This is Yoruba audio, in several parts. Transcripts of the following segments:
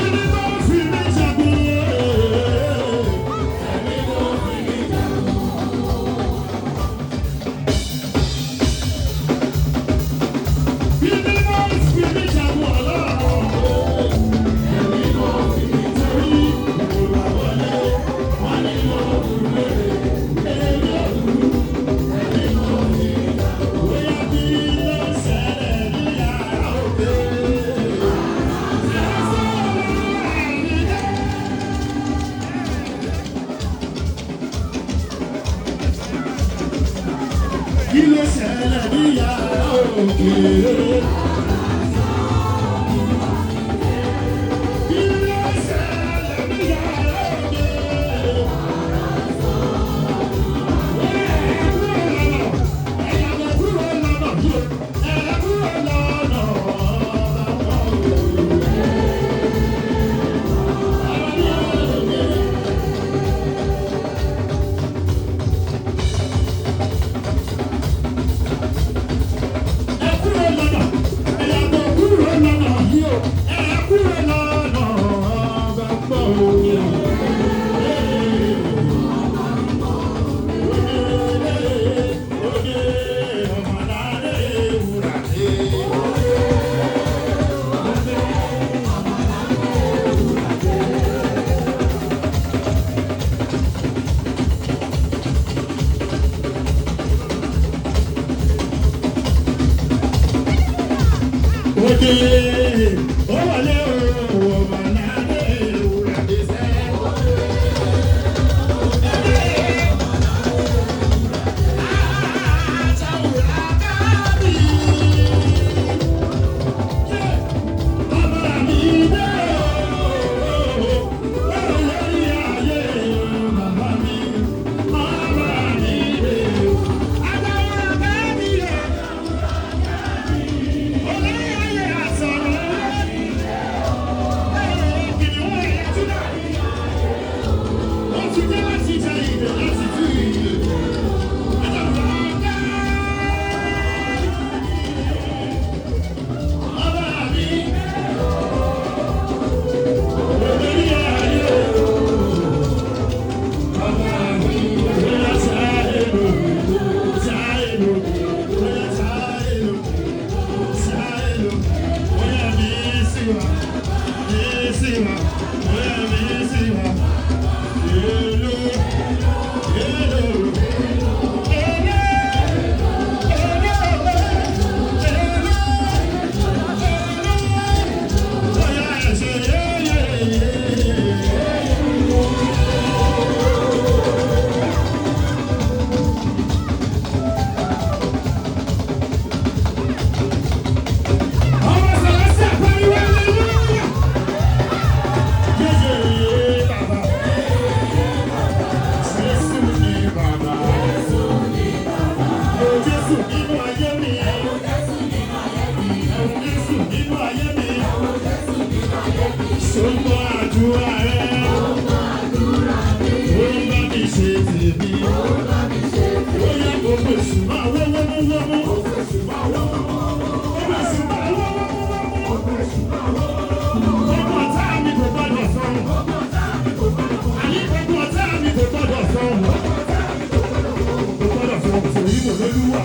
Ibi tó fi mí jagun. Ibi tó fi mí jagun ọlọ́run. Torí ìwà wọlé, wọ́n ní lóògùn lóore, èmi ò dúró. Bóyá kí ló ṣẹlẹ̀ ní yàrá òkè? Kí ló ṣẹlẹ̀ ní yàrá òkè? Kí ló ṣẹlẹ̀ ní yàrá òkè? Ẹ kúrò lọ́nà, ẹ kúrò lọ́nà, ẹ kúrò lọ́nà, ẹ yàgò kúrò lọ́nà yìí o, ẹ kúrò lọ́nà, bá gbọ́ o. Òde ọmọláre wúrà dé. Òde ó wọlé o, ọmọláre wúrà dé sẹ́. Ọmọ Sàlásì àpariwo hallelujah. Yéyé bàbá. Jésù ni bàbá. Mo Jésù nínú ayé mi. Mo Jésù nínú ayé mi. Ṣùgbọ́n àdúrà rẹ̀. Ó ń bá mi ṣe tèmi. Ó yẹ gbogbo èṣù máa wọ́ wọ́mú wọ́mú. Gbogbo èṣù máa wọ́ wọ́mú wọ́mú. Gbogbo ọ̀tá mi kò gbọ́dọ̀ fọ́hùn. Àní gbogbo ọ̀tá mi kò gbọ́dọ̀ fọ́hùn. Kò gbọ́dọ̀ fọ́hùn torí mo lólúwa.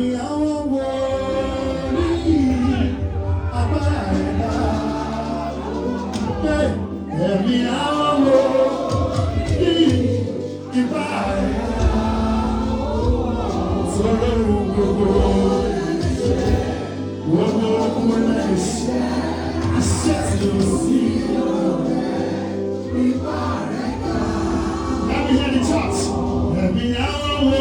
Ẹ̀mí àwọn wòlíì, agbára rẹ̀ dá. Ẹ̀mí àwọn wòlíì, ipá rẹ̀ dá. Sọ̀rọ̀ ohun gbogbo, gbogbo ogun lè ṣe, àṣẹ tí ó sí. Let me hear the church. Ẹ̀mí àwọn wòlíì.